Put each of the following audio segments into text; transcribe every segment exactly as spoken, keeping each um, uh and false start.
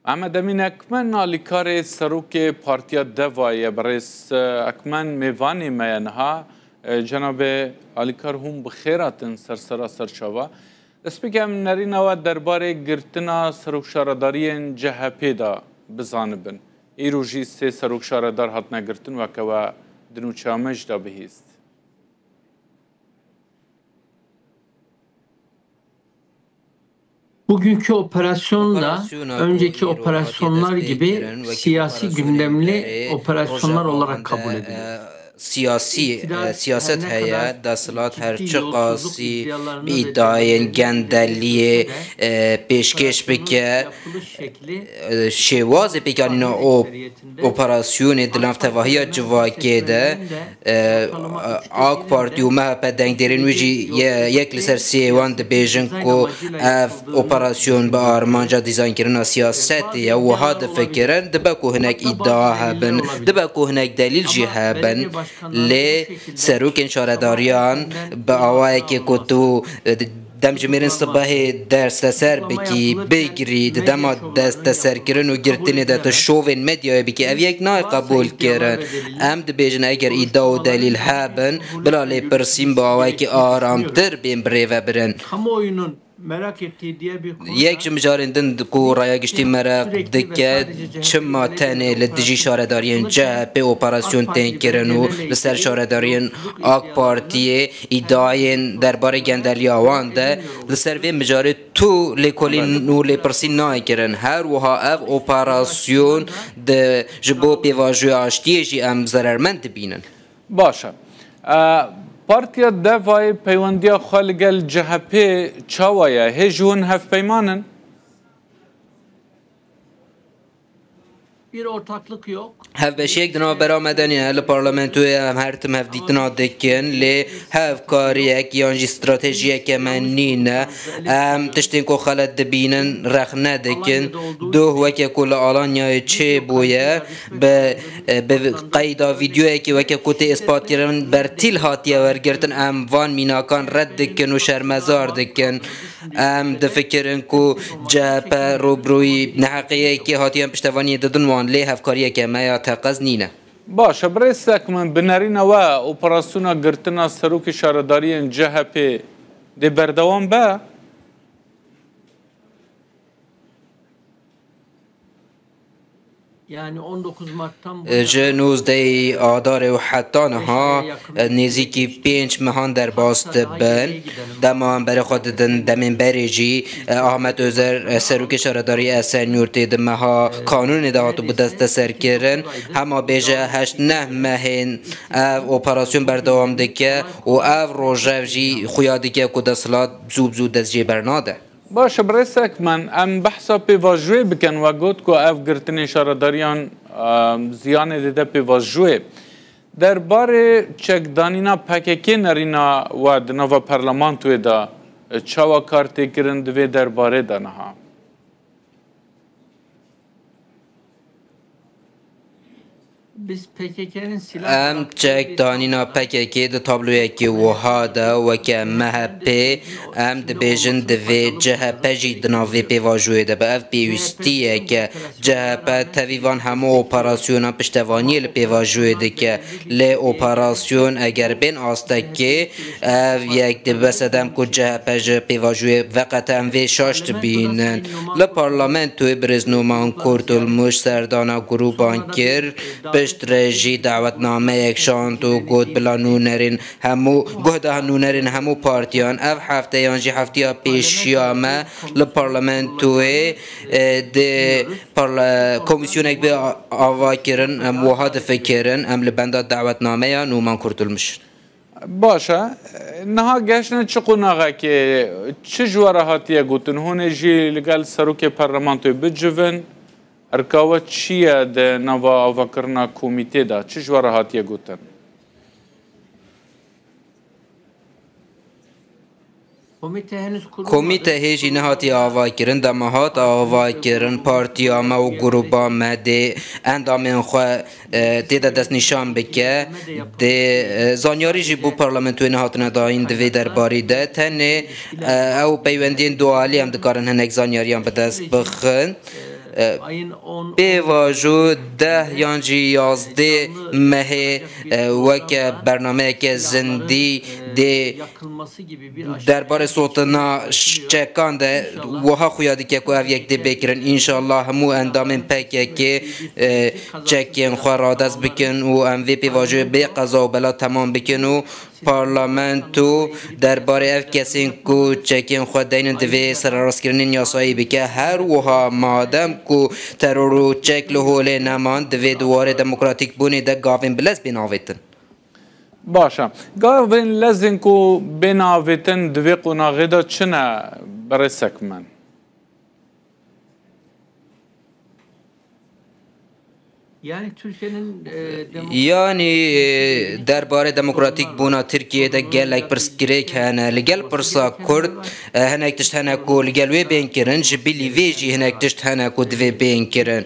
Mehmed Emîn Ekmen, alîkarê serokê Partiya Devayê ye. Birêz Ekmen, mêvanê me ye niha. E, cenabê alîkar, hûn bi xêr hatin ser Sera Serçava. Destpêkê em nerîna we derbarê girtina serokşaredariyên C H P de bizanibin. Îro jî sê serokşaredar hatine girtin, weke we di nûçeya me jî de bihîst. Bugünkü operasyonla Operasyona ku önceki îro operasyonlar hatiye gibi destpêkirin, wekî siyasi operasyonên gündemli berê operasyonlar Rojava olarak de, kabul ediliyor. e, siyasî, İktidar e, siyaset her ne heye, kadar desthilat her ciddi çiqasî yolsuzluk iddialarına ve îdayên darbelere gendeliyê, gerekçe de e, pêşkêş operasyonun bike, yapılış şekli e, şêwazê pêkanîna o operasyonê di nav tevahiya civakê de, e, AK Partî û M H P dengdêrên wî jî ye-, yek li ser sê wan dibêjin ku ev operasyon bi armanca dîzaynkirina siyasetê ye. Wiha difikirin, dibe ku hinek îdia hebin, dibe ku hinek delîl jî hebin, lê serokên şaredariyan bi awayekê ku tu, e, demjimêrên sibehê desteser bikî, bigirî, di dema desteserkirin û girtinê de tu şovên medyayê bikî, ev yek nayê qebûlkirin. Em dibêjin, eger îdia û delîl hebin, bila lêpirsîn bi awayekî aramtir bên birêvebirin. Kamuoyunun merak ettiği diğer bir konu Yek da ji mijarên din ku raya giştî meraq dike, çima tenê li dijî şaredariyên C H P operasyon tên kirin û li ser şaredariyên AK Partiyê îdiayên derbarê gendeliya wan de, li ser vê mijarê tu lêkolîn û lêpirsîn nayê kirin. Her wiha ev operasyon di, ji bo pêvajoya aştiyê jî em zerermend dibînin. Baş e. E, Partiya Devayê peywendiya xwe li gel C H P çawa ye? Hê ji hûn hevpeyman in? Bir ortaklık yok. Hevbeşiyek di navbera me de nîne. Li parlamentoyê em her tim hevdîtina dikin, lê hevkariyek yan jî stratejiyeke me nîne. Em tiştên ku xelet dibînin, rexne dikin. Doh weke ku li Alanyayê çêbûye, bi, bi qeyda vîdyoyekê weke ku tê îspatkirin, bertîl hatiye wergirtin. Em van mînakan red dikin û şermezar dikin. Em difikirin ku C H P rûbirûyî neheqiyekê hatiye, em piştevaniyê didin wan, lê hevkariyeke me ya teqez nîne. Baş e, birêz Ekmen, bi nerîna we operasyona girtina serokê şaredariyên C H P dê berdewam be? Yani on dokuz Mart'tan bu Ji yana nozdehê Adarê û heta niha, e, nêzîkî pênc mehan derbas dibin. Dema em berê xwe didin demên berê jî, e, Ahmet Özer, e, serokê şaredarî Esenyurt tê di meha Kanûnê de hatibû desteserkirin. Hema bêje heşt neh mehên ev operasyon berdewam dike û ev rojev jî xuya dike ku desthilat zû bi zû dest jê bernade. Baş e, birêz Ekmen, em behsa pêvajoyê bikin. We got ku ev girtinên şaredariyan, em, ziyanê dide pêvajoyê. Derbarê çekdanîna P K K nerîna we di nava parlamentoyê de, e, çawa kar tê kirin di vê derbarê de niha? Biz P K K'nin silah Em bıraktığı bir çekdanîna P K K di tabloyekî wiha de weke M H P, em dibêjin divê C H P jî di nav vê pêvajoyê de be. Ev pêwîstiyeke C H P tevî van hemû operasyonan piştevaniyê li pêvajoyê dike. Lê operasyon eger bên astekê, ev yek dibe sedem ku C H P ji pêvajoyê veqete, em vê şaş dibînin. Li parlamentoyê birêz Numan Kurtulmuş serdana grûpan kir, piştre jî dawetnameyek şand û got bila nûnerên hemû, guhda nûnerên hemû partiyan ev hefte yan jî heftiya pêşiya me li parlamentoyê, e, di parla-, komîsyonek bê a-, ava kirin, em wiha difikirin, em li benda dawetnameya Numan Kurtulmuş in. Baş e. Niha gehiştine çi qonaxekê, çi ji we re hatiye gotin? Hûn ê jî li gel serokê parlamentoyê bicivin? Erka we çi ye di nava avakirina komîtê de? Çi ji we re hatiye gotin? Komîte henüz kurulmadı. Komîte hê jî nehatiye avakirin, dema hat avakirin, partiya me û grûba me dê endamên xwe, e, tê de destnîşan bike. Dê, e, zanyarî jî bo parlamentoyê nehatine dayîn di vê derbarî de. Tenê, e, ew peywendiyên dualî em dikarin hinek zanyariyan bi dest bixin. E, Pêvajo deh yan jî yazdê mehê, e, weke bernameyeke zindî dê derbarê sotina ş-, çekan de wiha xuya dike ku ev yek dê bê kirin. Înşallah hemû endamên P K K, e, çekên xwe radest bikin û em vê pêvajoyê bê qeza û bela temam bikin û Parlamento derbarê ev kesên ku çekên xwe deynin divê sererastkirinên yasayî bike. Her wiha madem ku teror û çek li holê neman, divê di warê demokratîkbûnê de gavên bilez bên avêtin. Baş e. Gavên lezên ku bên avêtin di vê qonaxê de çi ne, birêsek min? Yani Türkiye'nin, e, demo- Yanî, e, derbarê demokratîk bûna Tirkiyê de gelek pirsgirêk hene. Li gel pirsa Kurd, e, hinek tişt hene ku li gel wê bên kirin, ji bilî vê jî hinek tişt hene ku divê bên kirin.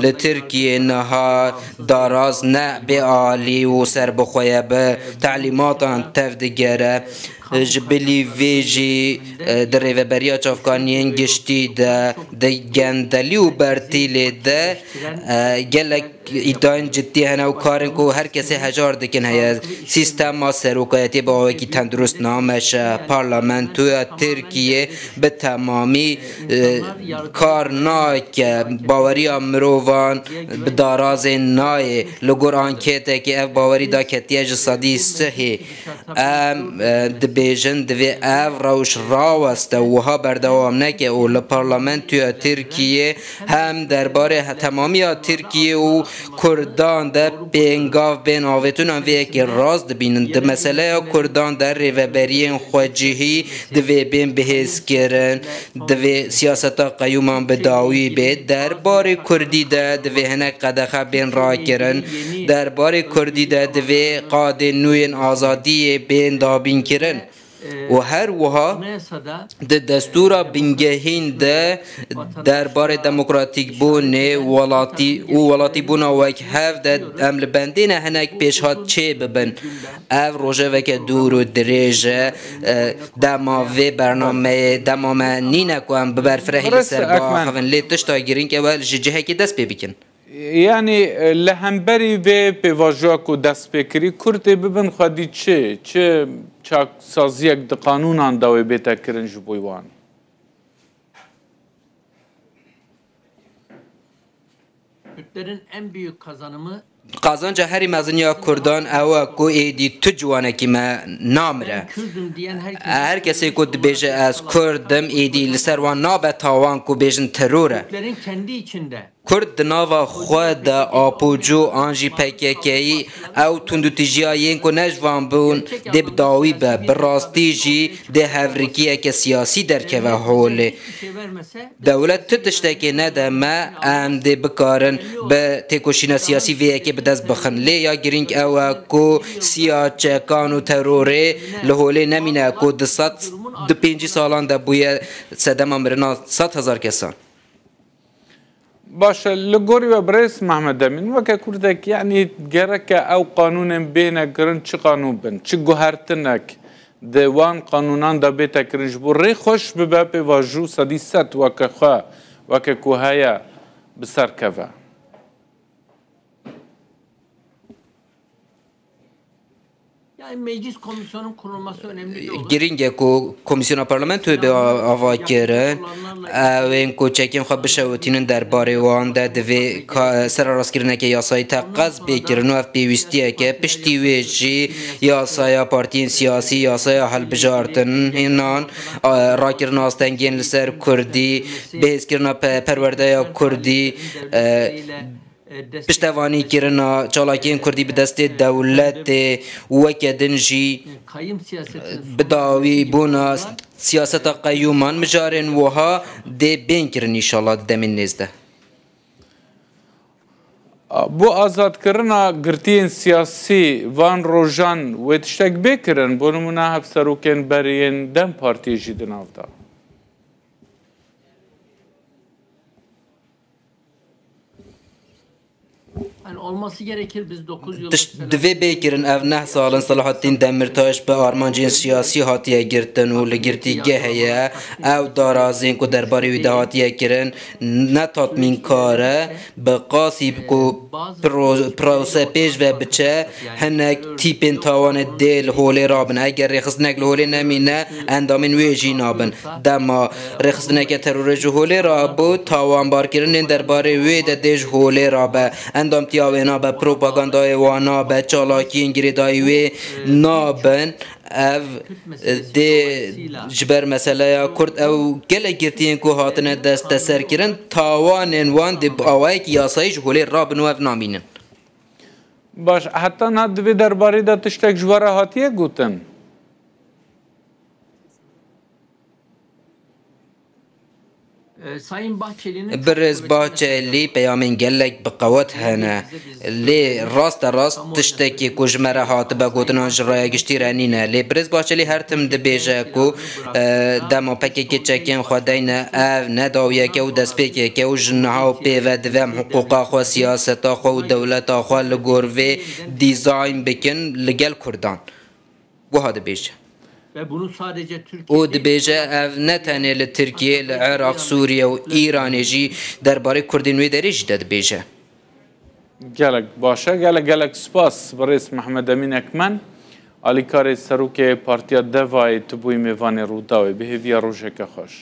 Li Tirkiyê niha daraz ne bê alî û serbixwe ye, bi telîmatan tev digere. Ji bilî vê jî, e, di Rêveberiya Çavkaniyên Giştî de, di gendelî û bertîlê de, e, gelek îdayên cidî hene û karên ku her kesê hejar dikin heye. Sîstema serokayetiyê bi awekî tendurist nameşe. Parlamentoya Tirkiyê bi temamî, e, kar nake. Baweriya mirovan bi darazên nayê. Li gor anketekê ev bawerî daketiye ji sedî sihê. Em, e, dibêjin divê ev rewş raweste, wiha berdewam neke û li Parlamentoya Tirkiyê hem derbarê he-, temamiya Tirkiyê û Kurdan de pêngav bên avêtin, em vê yekê rast dibînin. Di meseleya Kurdan de rêveberiyên xwecihî divê bên bihêzkirin. Divê siyaseta qeyûman bi dawî bê. Derbarê Kurdî de divê hinek qedexe bên rakirin. Derbarê Kurdî de divê qadên nû yên azadiyê bên dabînkirin. Û her wiha di destûra bingehîn de derbarê demokratîkbûnê welatî û welatîbûna wek hev de em li bendê ne hinek pêşhat çê bibin. Ev rojeveke dûr û dirêj e. E, dema vê bernameyê, dema me nîne ku em bi berfirehî li ser biaxivin. Lê tişta girîng ew e ji cihekê dest pê bikin. Yanî, e, li hemberî vê pêvajoya ku dest pê kirî, Kurd ê bibin xwedî çi? Çi çaksaziyek di qanûnan de wê bête kirin ji bo wan? Kürtlerin en büyük kazanımı Qazanca herî mezin ya Kurdan ew e ku êdî tu ciwanekî me namire. Kürdüm diyen herkes Her kesê ku dibêje ez Kurd im, êdî li ser wan nabe tawan ku bêjin teror e. Kürtlerin kendi içinde Kurd di nava xwe de apocu an jî P K K'yî ew tundûtijiya yên ku ne ji van bûn dê bi dawî be, bi rastî jî dê hevrikiyeke siyasî derkeve holê. Dewlet tu tiştekê nede me, em dê bikarin bi têkoşîna siyasî vê yekê bi dest bixin. Lê ya girîng ew e ku siya çekan û terorê li holê nemîne ku di sed, di pêncî salan de bûye sedema mirina sed hezar kesan. Baş e, li gorî we birêz Mehmet Emîn, weke Kurdek, yanî gereke ew qanûnên bêhne kirin çi qanûn bin, çi guhertinek di wan qanûnan de bête kirin ji bo rê xweş bibe pêvajo sedî sed weke xwe, weke ku heye bi ser keve? Yani meclis komisyonun kurulması önemli bir olay. Girîng e ku komîsyona parlamentoyê be ava kirin. Ew ên ku çekên xwe bişewitînin derbarê wan de divê ka-, sererastkirineke yasayî teqez bê kirin û ev pêwîstiyek e. Piştî wê jî yasaya partiyên siyasî, yasaya hilbijartinan, a, rakirina astengiyên li ser Kurdî, bihêzkirina pe-, perwerdeya Kurdî, e, piştevanîkirina çalakiyên Kurdî bi destê dewletê û weke din jî bi dawî bûna siyaseta qeyûman mijarên wiha dê bên kirin înşallah di demên nêz de. Bo azadkirina girtiyên siyasî van rojan wê tiştek bê kirin? Bo nimûne hevserokên berî yên DEM Partiyê jî di nav de. Yani olması gerekir, biz dokuz yıl Tişt divê bê kirin, ev neh sal in Selahattîn Demirtaş bi armancên siyasî hatiye girtin û li girtîgehê ye. Ew darazên ku derbarê wî de hatiye kirin ne tatmînkar e. Bi qasî ku pro- prose pêş ve biçe, hinek tîpên tawanê dê li holê rabin. Eger rêxistinek li holê nemîne, endamên wê jî nabin. Dema rêxistineke terorê ji holê rabû, tawanbarkirinên derbarê wê de dê ji holê rabe. Endamtiya wê nabe, propagandayê wan nabe, çalakiyên girêdayî wê nabin. Ev dê ji ber meseleya Kurd, ew gelek girtiyên ku hatine desteserkirin, tawanên wan dê bi awayekî yasayî ji holê rabin û ev namînin. Baş, heta niha di vê derbarê de tiştek ji we re hatiye gotin? Birêz Bahçelî peyamên gelek bi qewet hene. Lê raste rast tiştekî ku ji me re hatibe gotinan ji raya giştî re nîne. Lê Birêz Bahçelî her tim dibêje ku, e, dema P K K çekên xwe deyne, ev ne dawiyeke û destpêkeke û ji niha û pê ve divê em hiqûqa xwe, siyaseta xwe û dewleta xwe li gor vê dîzayn bikin li gel Kurdan. Wiha dibêje. Ve bunu sadece Türkiye Û dibêje, ev ne tenê li Tirkiye, li Iraq, Sûriye û Îranê jî derbarê Kurdên wê derê jî de dibêje. Gelek baş e, gelek gelek spas birêz Mehmed Emîn Ekmen, alîkarê serokê Partiya Devayê, tu bûyî mêvanê Rûdawê. Bi hêviya rojeke xweş.